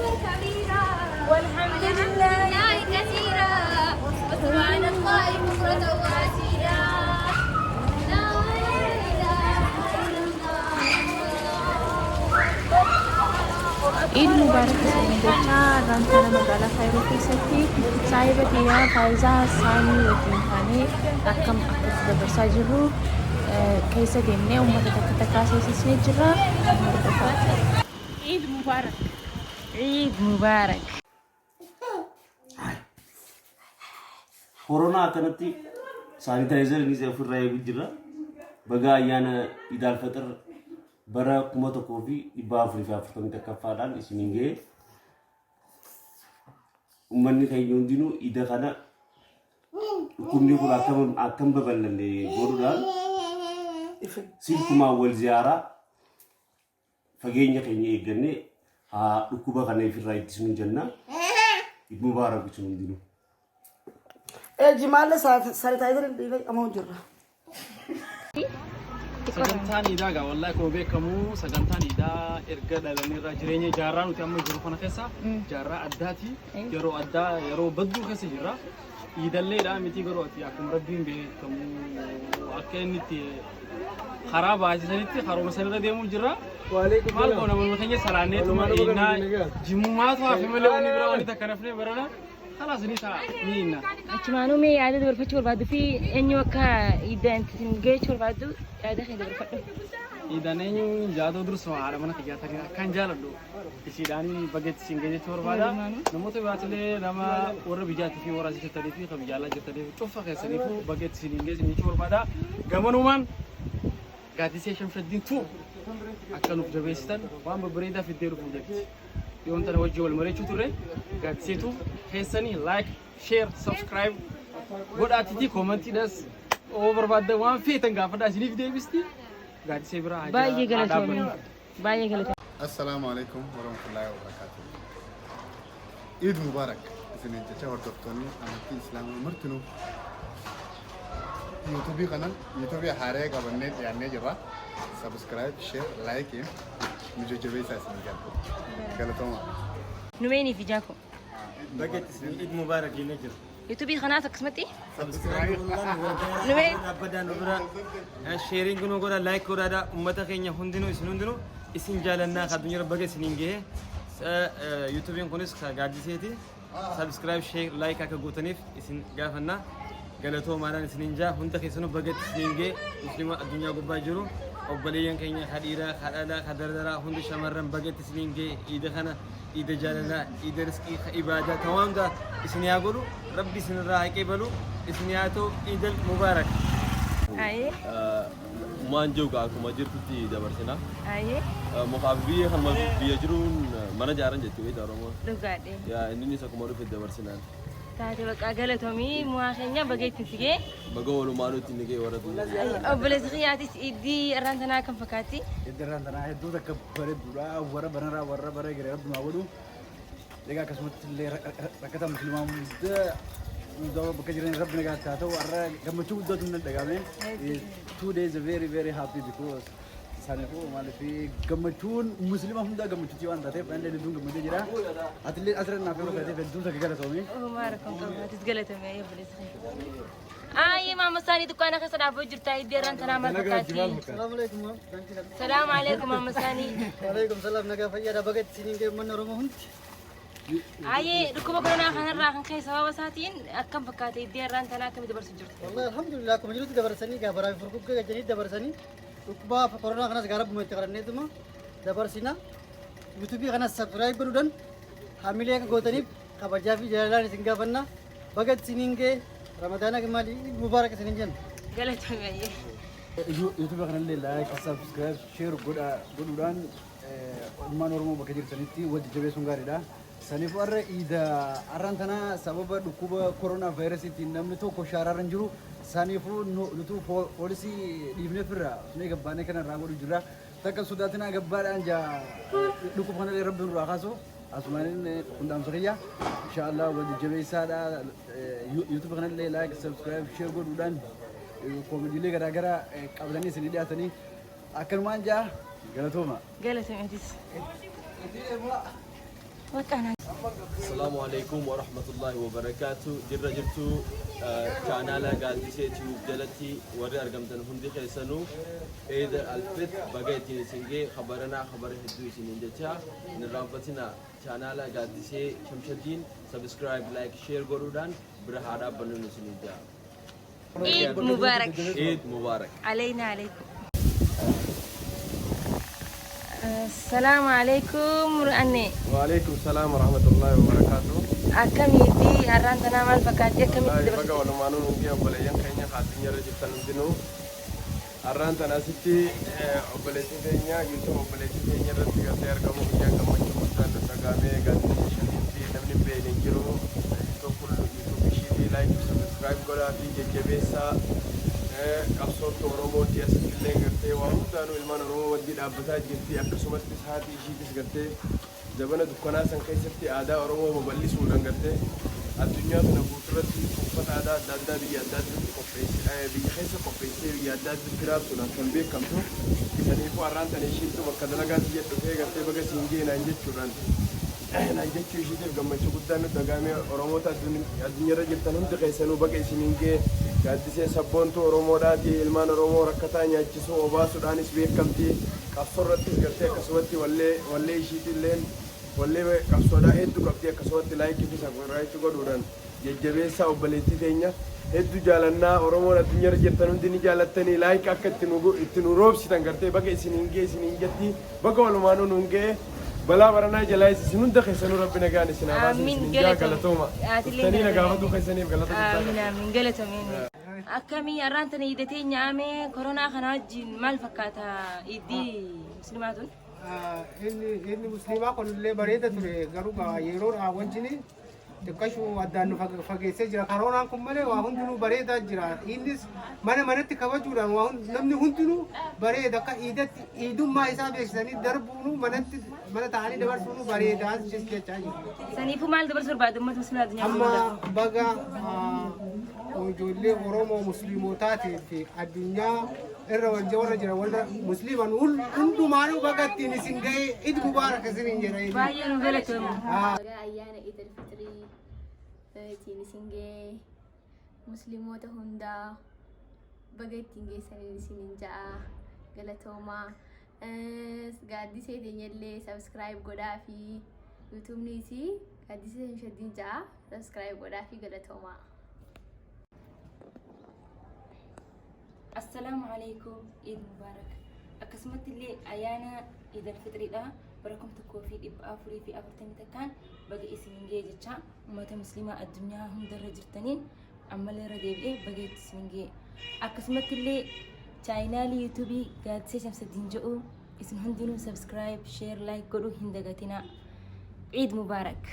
أكبر كبيرا والحمد لله كثيرا وسبحان الله بكرة وأصيلا. لا إله إلا الله. Iid Mubaarak isiniin jechaa har'aan tana magaalaa Kaayiroo keessatti saahiba kiyyaa Faayizaa Saanii wajjin taanee akkam akka itti dabarsaa jirru keessa deemnee uummata takka takkaa seensisnee jirra. Hordofaa. Iid Mubaarak. Eid Mubarak. Koronaa akkanatti saanitaayizariin isa ofirraa eegu jira. Baga ayyaana Idaal Faxir bara 1441ffaadhaan isiniin ga'e. Uummanni keenya hundinuu ida kana dhukkubni kun akkam akkam babal'anne godhuudhaan silkumaan wal ziyaaraa fageenya keenya eeggannee haa dhukkuba kana ifirraa ittisnu jenna. Iid Mubaarak isin hundinuu. Jimaallee sanitaayizarii dhiifee qamoo jirra. Sagantaan iidaa egaa wallahi akkuma beekamu sagantaan iidaa erga dhalanne irraa jireenya jaarraa nuti amma jiru kana keessa jaarraa addaati. Yeroo addaa yeroo badduu keessa jirra. Iidalleedha miti garuu ati akkuma rabbiin beekamu akka inni itti karaa baasisanitti karooma sanirra deemuu jirra. Maal goona manuma keenya salaanneetuma iinnaa jimmumaatu hafe malee wanni biraa wanni takka nafne barana. Kalaas ni ta'a ni inna. Achumaanuu mee yaada dabarfachuu barbaaddu fi eenyu akka iddaan isin geechuu barbaaddu yaada kee dabarfadhu. Iidaan eenyu jaatoo dursuma haadha mana kiyyaa ta'e akkaan jaaladhu isiidhaan bageetti isin geechuu barbaada. Namoota biraatillee nama warra biyyaatii fi warra asii jirtanii fi kan biyya alaa jirtanii fi cufa keessaniifuu bageetti isin geessin jechuu barbaada. Gamanumaan Gaaddisee Shamshaddiin tu akka nuuf jabeessitan waan babbareedaa fiddee dhufuuf jetti. Dhiyoon tana wajjin wal mari'achuu turre gaaddiseetu keessanii like, share, subscribe godhaatitii koomantiidhas oo barbaaddan waan feetan gaafadhaa isiniif deebisti. Gaaddisee biraa haa Baay'ee haa galatoomi. dhaabbannu. Baay'ee galatoomi. Assalaamu alaikum warahmatullaahi wabarakaatuh. Iid Mubaarak isiniin jecha hordoftoonni amantii Islaamaa martinuu yuutuubii kanan yuutuubii haaree qabannee dhiyaannee jirra. Subscribe, share, like nu jajjabeessaa isin jala. Galatoomaa. Numeenii fi Jaakoo. Baga itti isin Eid Mubarak jennee jira. Yuutuubii kanaas akkasumatti Subscribe Numeen. dhaabbataan nu bira sheeriin nu godha like godhaadha ummata keenya hundinuu isin hundinuu isin jaalannaa ka addunyaa baga isiniin gahe yuutuubiin kunis ka gaaddiseeti subscribe share like akka gootaniif isin gaafanna galatoomaadhaan isiniin jaa hunda keessanuu baga itti isiniin gahe muslima addunyaa gubbaa jiru obboleeyyan keenya ka dhiiraa ka dhalaa ka dardaraa hundi shamarran baga itti isiniin gahe iida kana iida jaalalaa iida riskii ka ibaadaa ta waan hundaa isin haa godhu rabbi isinirraa haa qeebalu isin haa ta'u iidal mubaarak. Ayee. Umaan jiru gaa akkuma jirtutti dabarsina. Ayee. Mukaa fi biyyee kanuma biyya jiruun mana ijaaran jechuudha beektaa Oromoon. Dhugaadhe. Yaa inninis akkuma dhufe dabarsinaan. Taate bakka galatoomii mu'aa keenya baga ittiin si ga'e. Baga walumaanuu ittiin ni ga'e warra durii. Obboleessi kiyyaatis iddii irraan tanaa akkam fakkaatti? Iddii irraan tanaa hedduu takka bareedduudha. Warra banaraa warra bara egeree rabbi haa godhu. Egaa akkasumatti illee rakkataa musliimaa hunda hunda bakka jiran rabbi nagaatti haa ta'u. Har'a gammachuu guddaatu natti dhagahame. 2 days very very happy because isaaniifuu maaliif gammachuun muslima hundaa gammachuutii waan taateef ani hedduun gammadee jira. Atillee asirra naaf yeroo taateef hedduun takka galatoomi. Omaa rakkoon qabu atis galatoomi obboleessi kiyya. Ayi maama isaanii dukkaana keessa dhaabbachuu jirta iddii irraan tanaa maal fakkaatti? Salaamu alaikum. Salaamu alaikum maama isaanii. Waalaikum salaam nagaa fayyaadha baga itti isiniin ga'e uummanni Oromoo hundi. Ayi dhukkuba koronaa kanarraa kan ka'e sababa isaatiin akkam fakkaate iddii irraan tanaa akkamitti dabarsu jirtu? Wallahi alhamdulillah akkuma jirutti dabarsanii gaa baraa fi furguggee gajjanii dabarsanii dhukkuba koronaa kanas gaa rabbuma itti kadhanneetuma dabarsina. Yuutuubii kanas subscribe godhuudhaan hamilee akka gootaniif kabajaa fi jaalalaan isin gaafanna. Baga itti isiniin ga'e Ramadaana maali mubaarak isiniin jenna. Galatoomi ayyee. Yuutuubii kanallee like, subscribe, share godhuudhaan ilmaan Oromoo bakka jirtanitti wal jajjabeessuun gaariidha. Saniifuu har'a iida har'aan tana sababa dhukkuba koronaa vaayirasiitiin namni tokko shaaraarra hin jiru. Saniifuu nutu poolisii dhiifnee firra osoo gabbaanee kana irraa godhu jirra. Takka sodaatinaa gabbaadhaan jaa dhukkuba kanallee rabbi nurraa kaasu. Asumaaniin kun dhaamsa kiyya. Inshaallah wal jajjabeessaadha. Yuutuubii kanallee like, subscribe, share godhuudhaan koomediilee garaagaraa qabatanii isinii dhiyaatanii akkanumaan jaa galatooma. Galatoomi atis. Maqaan Assalamu alaikum wa rahmatullahi wa barakatuh. Jirra jirtu chaanaala Gaaddisee Tube jalatti warri argamtan hundi keessanuu Eid al-Fitr baga ittiin isin ga'e kabaranaa kabara hedduu isiniin jecha hin irraanfatina chaanaala Gaaddisee Shamshaddiin subscribe like share godhuudhaan bira haa dhaabbannu isiniin jedha. Eid Mubarak. Eid Mubarak. علينا عليكم. السلام عليكم رأني. وعليكم السلام ورحمة الله وبركاته. Akkamitti har'aan tanaa maal fakkaatti akkamitti Wallahi dabarsite? baga walumaanuu nuti obboleeyyan keenya addunyaa irra jirtan hundinuu har'aan tana asitti obboleettii keenya YouTube obboleettii keenya irratti gartee argamu guyyaan gammachuu guddaan nu dhagahamee gaaddisa shaniitti namni hin beekne hin jiru. YouTube kun YouTube ishiitii like subscribe godhaa fi jajjabeessaa qabsoottu Oromooti asitti illee gartee waa hundaanuu ilmaan Oromoo wajjin dhaabbataa jirti akkasumattis haati ishiitis gartee zabana dukkanaa san keessatti aadaa Oromoo babal'isuudhaan gartee addunyaa tana guuturratti uffata aadaa adda addaa biyya adda addaatti qopheessee biyya keessa qopheessee biyya adda addaatti raabsuudhaan kan beekamtu saniifuu har'aan tana ishiittu bakka dalagaatti jedhu gartee baga siin ga'e naan jechuudhaan naan jechuu ishiitiif gammachuu guddaan nu dhagahamee Oromoota addunyaarra jirtan hundi keessanuu baga isiniin ga'e gaaddiseen sabboontuu Oromoodhaati ilmaan Oromoo rakkataa nyaachisuu obaasuudhaanis beekamti qabsoo irrattis gartee akkasumatti wallee wallee ishiitilleen wallee qabsoodhaa hedduu qabdi akkasumatti like fi subscribe godhuudhaan jajjabeessaa obboleettii teenya hedduu jaalannaa Oromoon addunyaarra jirtan hundi ni jaalattanii like akka itti nu roobsitan gartee baga isiniin ga'e isiniin jetti baga walumaanuu nuun ga'e balaa baranaa jalaa isin hunda keessanuu rabbi nagaan isin haa baasu Amiin isiniin jaa galatoom. galatooma Atillee dhuftanii na galatoom. gaafatuu keessaniif galata guddaa Amiin amiin galatoomeen. Akkamii har'aan tana iidatee nyaamee koronaa kana wajjin maal fakkaata iiddii musliimaa tun? Inni musliimaa kun illee bareeda ture garuu gaa yeroodhaa wajjin xiqqashuu addaan nu fageessee jira. Koronaan kun malee waa hundinuu bareedaa jira. Innis mana manatti kabajuudhaan waa namni hundinuu bareeda akka iidatti iidummaa isaa beeksisanii darbuunu manatti mana ta'anii dabarsuunu bareedaa jechaa jiru. Saniifuu maal dabarsuu barbaadu uummata musliimaa addunyaa Amma hundaa? baga ijoollee Oromoo musliimotaatii fi addunyaa irra wajja warra jira warra musliiman hundumaanuu baga ittiin isin ga'ee Eid Mubaarak isiniin jedha. Baay'ee nu galatoomu. Baga ayyaana Eid al-Fitrii ittiin isin ga'ee musliimoota hundaa baga ittiin geessaniin isiniin ja'a galatoomaa. Gaaddisee teenyallee subscribe godhaa fi yuutuubni isii Gaaddisee Shamshaddiin ja'a subscribe godhaa fi galatoomaa. Assalaamu alaikum Eid Mubarak. Akkasumatti illee ayyaana Eid al-Fitriidha. Bara 1441 baga isiniin ga'e jecha uummata musliimaa addunyaa hundarra jirtaniin ammallee irra deebi'ee baga itti isiniin ga'e. Akkasumatti illee chaayinaalii yuutuubii Gaaddisee Shamsaddiin jedhu isin hundinuu subscribe, share, like godhuu hin dagatinaa. Eid Mubarak.